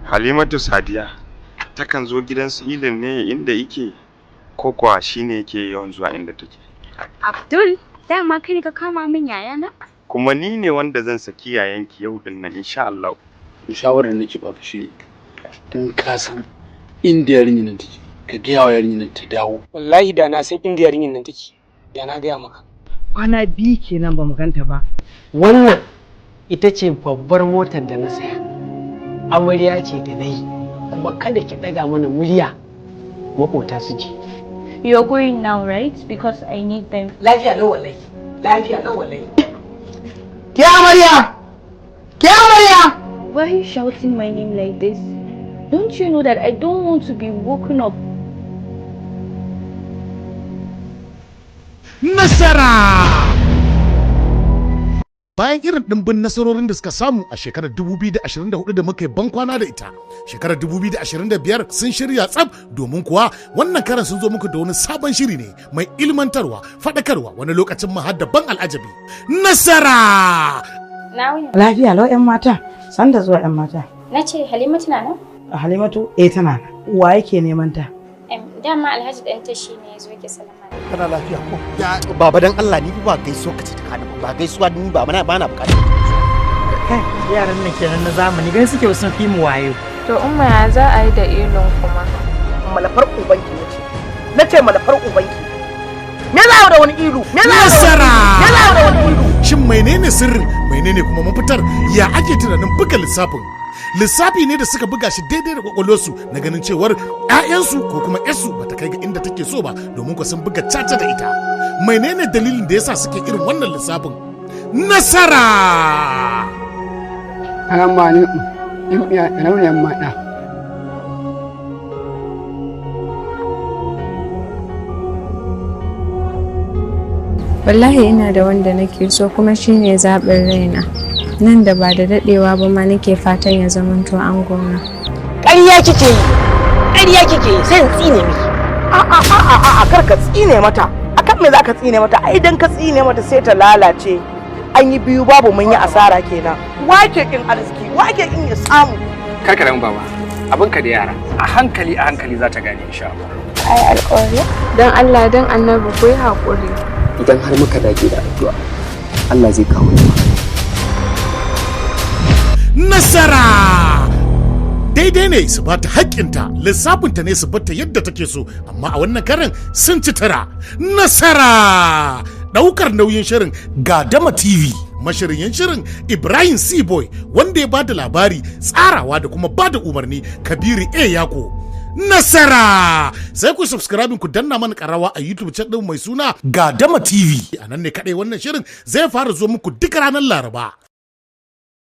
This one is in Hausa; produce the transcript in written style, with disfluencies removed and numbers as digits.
Halimatu Sadiya takan zo gidan su Ilin ne inda yake, ko kuwa shine yake yawan zuwa inda take? Abdul, dama kai ne ka kama min yayana? Kuma ni ne wanda zan saki yayanki yau din nan, insha Allah. Shawarar da nake baka shi, in ka san inda yarinyar nan take, ka gaya wa yarinyar nan ta dawo. Wallahi da na san inda yarinyar nan take, da na gaya maka. Kwana 2 kenan ba mu ganta ba. Wannan ita ce babbar motar da na saya. Amarya ce da na yi, kuma kada ki ɗaga mana murya maƙota su ji. You're going now, right? Because I need them. Lafiya lau wallahi. Lafiya lau wallahi. Ke amarya! Ke amarya! Why are you shouting my name like this? Don't you know that I don't want to be woken up? Nasara! Bayan irin ɗimbin nasarorin da suka samu a shekarar 2024 da muka yi bankwana da ita, shekarar 2025 sun shirya tsab, domin kuwa wannan karan sun zo muku da wani sabon shiri ne mai ilmantarwa, faɗakarwa, wani lokacin ma har da ban al'ajabi. Nasara! Na wuni. Lafiya lau, 'yan mata. Sanda zuwa, 'yan mata. Na ce Halimatu na nan? Halimatu, eh, tana nan. Wa yake neman ta? Dama Alhaji ɗanta shi ne ya zo ke salama. Kana lafiya ko? Baba, dan Allah, ni ba gaisuwa kace ta kada ba gaisuwa, ni ba bana bana bukata. Kai, yaran nan kenan na zamani, gani suke sun fi mu wayo. To umma, ya za a yi da ilin kuma? Malafar ubanki nace. Nace malafar ubanki. Me za da wani ilu? Me za Nasara! Me za da wani ilu? Shin menene sirrin? Menene kuma mafitar? Ya ake tunanin buga lissafin? Lissafi ne da suka buga shi daidai da kwakwalwarsu na ganin cewar 'ya'yansu ko kuma 'yarsu bata kai ga inda take so ba, domin ko sun buga caca da ita. Menene dalilin da yasa suke irin wannan lissafin? Nasara! Assalamu alaikum. Yan mata. Wallahi ina da wanda nake so, kuma shine zaɓin raina. Nan da ba da daɗewa ba ma nake fatan ya zamanto angona. Ƙarya kike yi. Ƙarya kike yi, sai in tsine miki. A a a a a, kar ka tsine mata. Akan me za ka tsine mata? Ai idan ka tsine mata sai ta lalace. An yi biyu babu, mun yi asara kenan. Wake kin arziki, wake kin ya samu. Kar ka damu baba. Abinka da yara. A hankali a hankali za ta gane, insha Allah. Ai alƙawari? Don Allah don Annabi ku yi haƙuri. Idan har muka dage da addu'a, Allah zai kawo ni. Nasara! Daidai ne su bata haƙƙinta, lissafinta ne su bata yadda take so, amma a wannan karan sun ci tara. Nasara! Ɗaukar nauyin shirin Gadama TV. Mashiryin shirin Ibrahim Seaboy, wanda ya bada labari, tsarawa da kuma bada umarni Kabiru A. Yako. Nasara! Sai ku subscribe, ku danna mana karawa a YouTube channel ɗin mai suna Gadama TV. A nan ne kaɗai wannan shirin zai fara zo muku duk ranar Laraba.